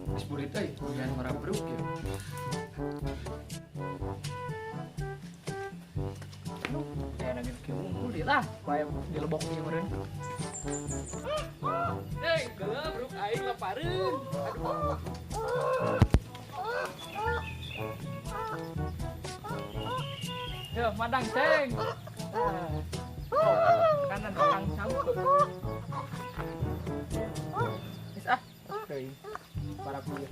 Geus burit euy, hujan ora beruk ya. Aduh, kayak nangis kieu unggul dia lah, bae dilebok ieu meureun. Hei, geuleuh beruk aing lapareun. Aduh. Yo, madang ceng. Kanan orang cangkuk. Geus ah. Teuing. Para pieu.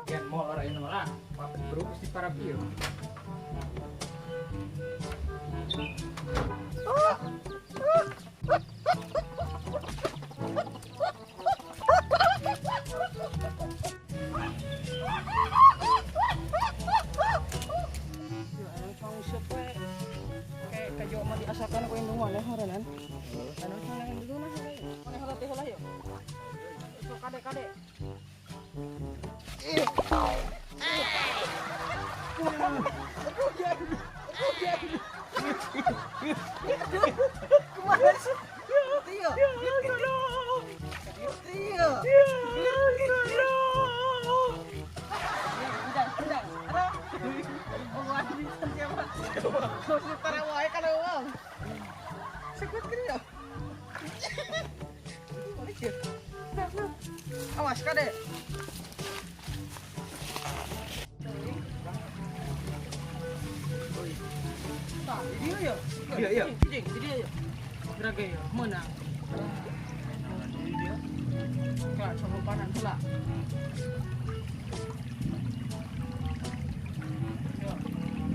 Gen moal ora ieu lah. Beruk mesti para pieu. Diasakan ku indung maneh meureunnan. Anu cenah indung mah maneh heula teh heula yeuh. Sok kade-kade. Kumaha sih? Tio. Tio. Udah, udah. Awas kade. Iya ya. Iya iya. Iya ya. Gerage ya, menang. Kayak coba panan heula.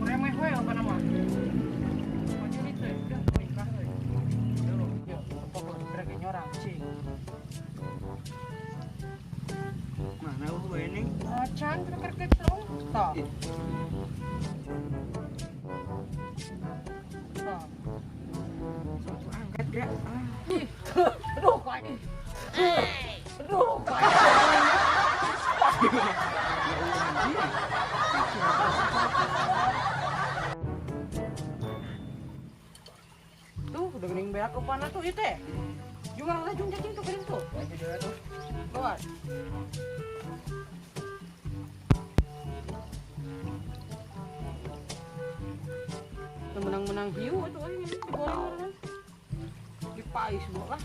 Remeh we apa nama? Maju itu udah nikah we. Yo, pokok gerage nyorang cing. Mana we ini? Acan kerek terus. Tah. Tah. Angkat gerak. Aduh, kok ini. Aduh, kok. Tuh, udah gening beak ke pana tuh ieu teh. Jungang lajung cacing tuh geuning tuh. Keluar. Menang-menang hiu itu aing digoreng kan. Dipais semua lah.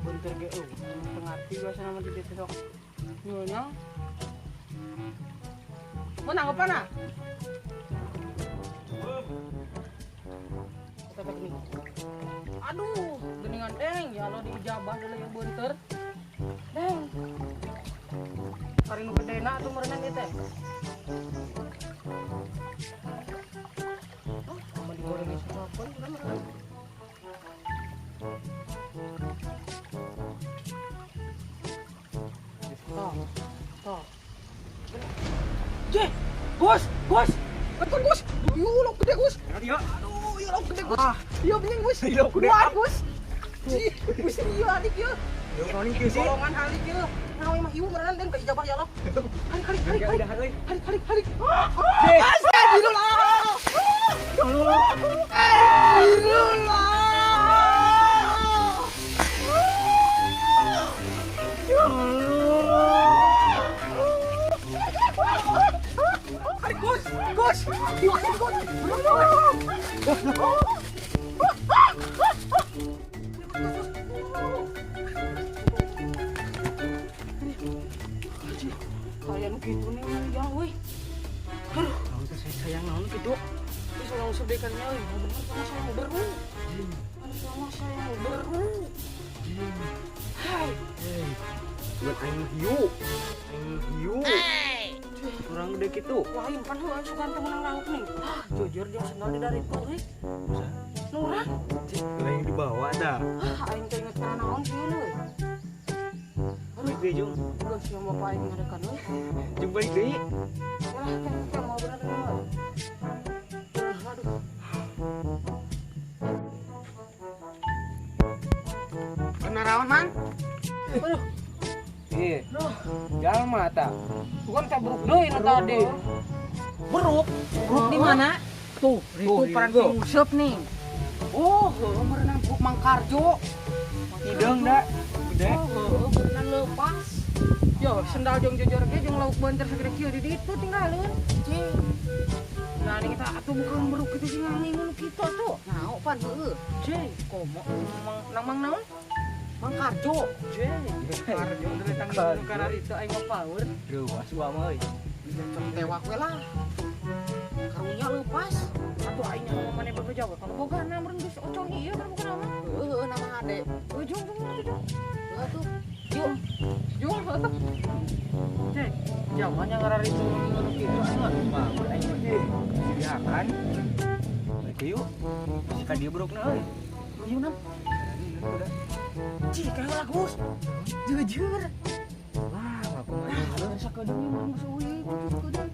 Bentar ge eueuh, teu ngarti biasa nama di dieu sok. Nyonya. Menang apa na? Aduh, geningan deng, ya Allah diijabah dulu ya bentar. Deng. Kari nu gedena atuh meureunnan ieu teh. Oh, mun digoreng geus apa meureunnan. Toh, toh. Jeh, Gus, Gus. Betul Gus. Yo, lo gede Gus. Aduh, yo lo gede Gus. Yo bening Gus. Wah, Gus. Ih, Gus ieu alik ieu. Yo kaning kieu sih. Golongan alik ieu. Nah, mah ieu meureunnan den ka ijabah ya Allah. Halik halik halik halik. Halik halik halik. Astagfirullah. Astagfirullah. Gus, Gus, Gus, Gus. Kalian gitu nih ya, woi. Aduh, kamu tuh sayang naon gitu. Wis urang sedekannya euy, bener sama saya mau beru. Sama saya mau beru. Hai. Buat aing hiu. Aing hiu. Kurang gede gitu. Lain pan heuh sugan teh menang lauk nih. Jujur jeung sendal di dari itu euy. Nurang. Lain dibawa dah. Ah, aing teh inget kana naon sieun euy. Balik deui jung. Geus sia bapak aing ngadekan euy. Jung balik deui. Yalah teh mau bener euy. Aduh. Kenaraon, Mang? Aduh. Iya. Jalma ta. Bukan teh beruk deui nu tadi. Beruk? Beruk di mana? Tuh, itu peran nguseup nih. Oh, heueuh meureunan Buk Mang Karjo. Hideung da. Gede. Oh, heueuh meureunan leupas. Yo, sendal jeung jojor ge jeung lauk beunteur sagede kieu di ditu tinggalin. Cing. Nah, ini kita atuh bukan beruk kitu sih ngangingun kitu tuh. Naon pan heueuh. Cing, komo mang nang mang naon? Mang Karjo. Cing. Karjo dari tanggung karena itu aing mah power. Reuas gua mah euy. Tewak we lah. Karunya leupas. Atuh aing nyaho maneh bebeja we. Kalau boga na meureun geus ocong ieu kan bukan nama. Heueuh nama hade. Ujung jung jung. Heueuh tuh. Yuk. Jung. Cek, jawabannya ngarar itu ngono kitu aing mah. Power aing mah. Dihakan. Balik yuk. Si ka dieu brokna euy. Yuk nam. Cik, kayak lagus. Jujur. Wah, aku mah. Nah, sakedeung mah geus euy, sakedeung.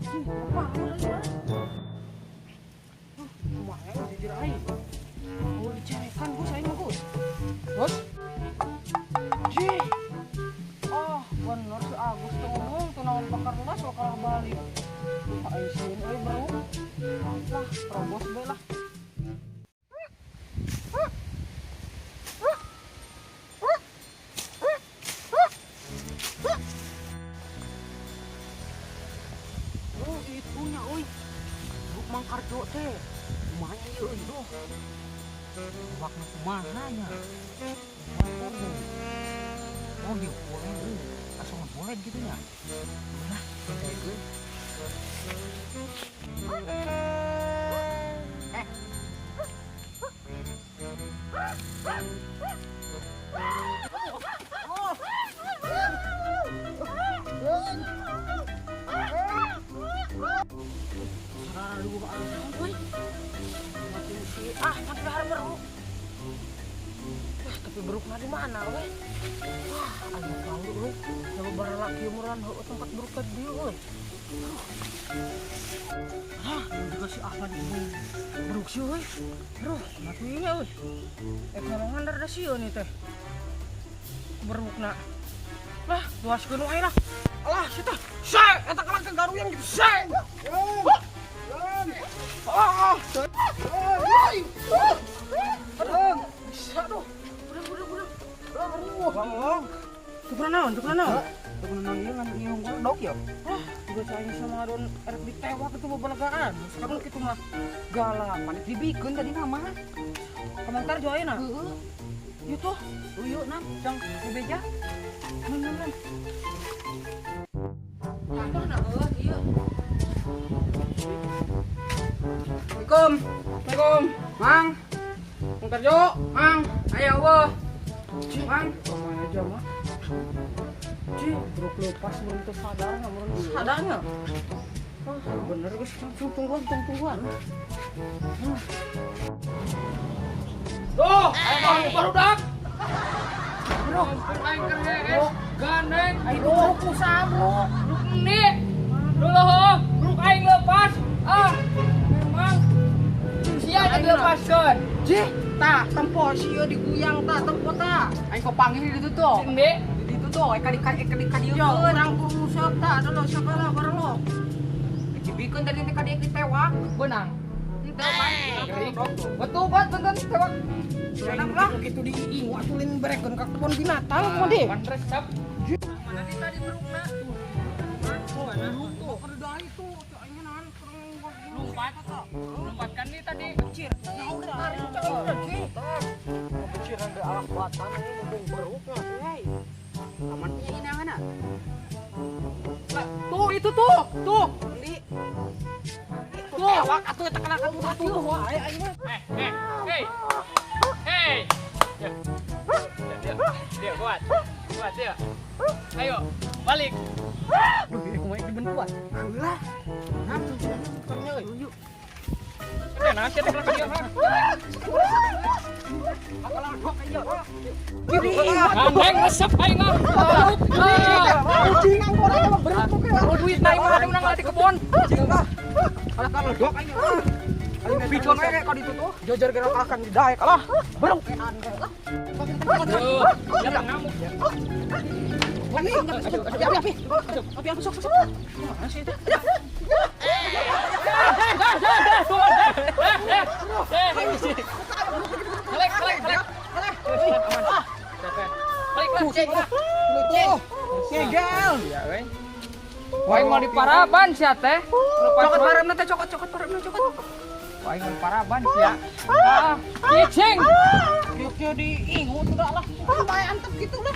Cik, apa mah? Kumaha jujur aing. Oh, dicarekan Gus aing mah Gus. Gus. Cik. Oh, bener si Agus tuh ngomong tuh naon bakar las bakal balik. Aing sieun euy bro. Lah, terobos bae lah. Oh, itunya euy. Buk Mang Karjo teh. Kumaha ieu euy duh. Wakna kumaha nya? Oh, dia boleh euy. Langsung boleh gitu nya. Lah, kayak gue. Ah, mati dahar beruk. Wah, tapi berukna di mana we? Wah, aduh tahu euy. Coba baralaki umuran heueuh tempat beruk teh dieu euy. Hah, juga si Ahmad ini beruk sih euy. Aduh, matinya euy. Nolongan rada sieun ieu teh. Berukna. Lah, luaskeun wae lah. Alah, si teh. Se, eta kalah ke garuyan gitu. Se. Ah. Aduh, bisa tuh. Udah. Ngomong. Tuh naon, tuh naon. Tuh naon ieu ngan ieu unggul dok ya. Ah, juga saya sama adon erek ditewak itu bebelegaan. Sekarang kitu mah galak. Panik dibikeun tadi nama. Komentar jo ayeuna. Heueuh. Ieu tuh, Yuk nam, jang dibeja. nam nam nam. Mana heueuh ieu. Assalamualaikum. Assalamualaikum. Mang. Mang Karjo, Mang. Ayo eueuh. Mang, kemana aja mah? Cih, brok lepas belum tuh sadar nggak belum sadarnya. Wah, bener guys, langsung tungguan, tungguan. Duh, ayo barudak. Bro, Aing keur hees, gandeng. ayo bro, kusaha bro. Bruk endi? Dulu heuh, bruk aing lepas. Ah, memang sia dilepaskeun. Cih, tah tempo sieun diguyang tah tempo tah. Aing kok panggil di ditu tuh. Endi? Di ditu tuh, eka di eka di ka dieu. Yo, urang kudu nguseup tah, dulu segala bareng lo. Dibikeun tadi teh ka dieu ditewak, beunang. Henteu pan. Betul bat benten tewak. Enak lah, gitu diingu atuh lain berekeun ka kebon binatang mah deh. Pan resep. Mana di tadi berukna? Mana tuh? Kerja itu, aingnya nahan Lompat. Lompat kan nih tadi. Kecil. Nah, udah tarik cah cih. Kecilan de alak batan ini ngomong berukna euy. Aman punya inangan ah. Tuh itu tuh, tuh. Endi. Tuh. Tewak atuh eta kana katuh atuh wae aing mah. Hei. Hei. Dia, dia, dia, kuat. Kuat dia. Ayo, balik. Duh, ini kumaha dibentuan. Lah. Nah, tuh euy. Nah, nasi teh kelak dia. Gandeng resep aing mah. Kucing angkor mah berat oke. Duit naik mah ada menang di kebon. Alah kalau dok aing. Bicon we kayak kau ditutup. Jojar gerak akan didaek lah. Beruk. Tuh, dia ngamuk ya. Api, api, api, api, api, sok, sok, sok. Mana sih itu? Selek, selek, selek. Balik lah, cing. Ngegel. Iya, we. Wah, mau diparaban sia teh. Cokot paramna teh, cokot, cokot paramna, cokot. Wah, mau diparaban sia. Ah, cicing. Kieu-kieu diingut udah lah. Bae antep gitu lah.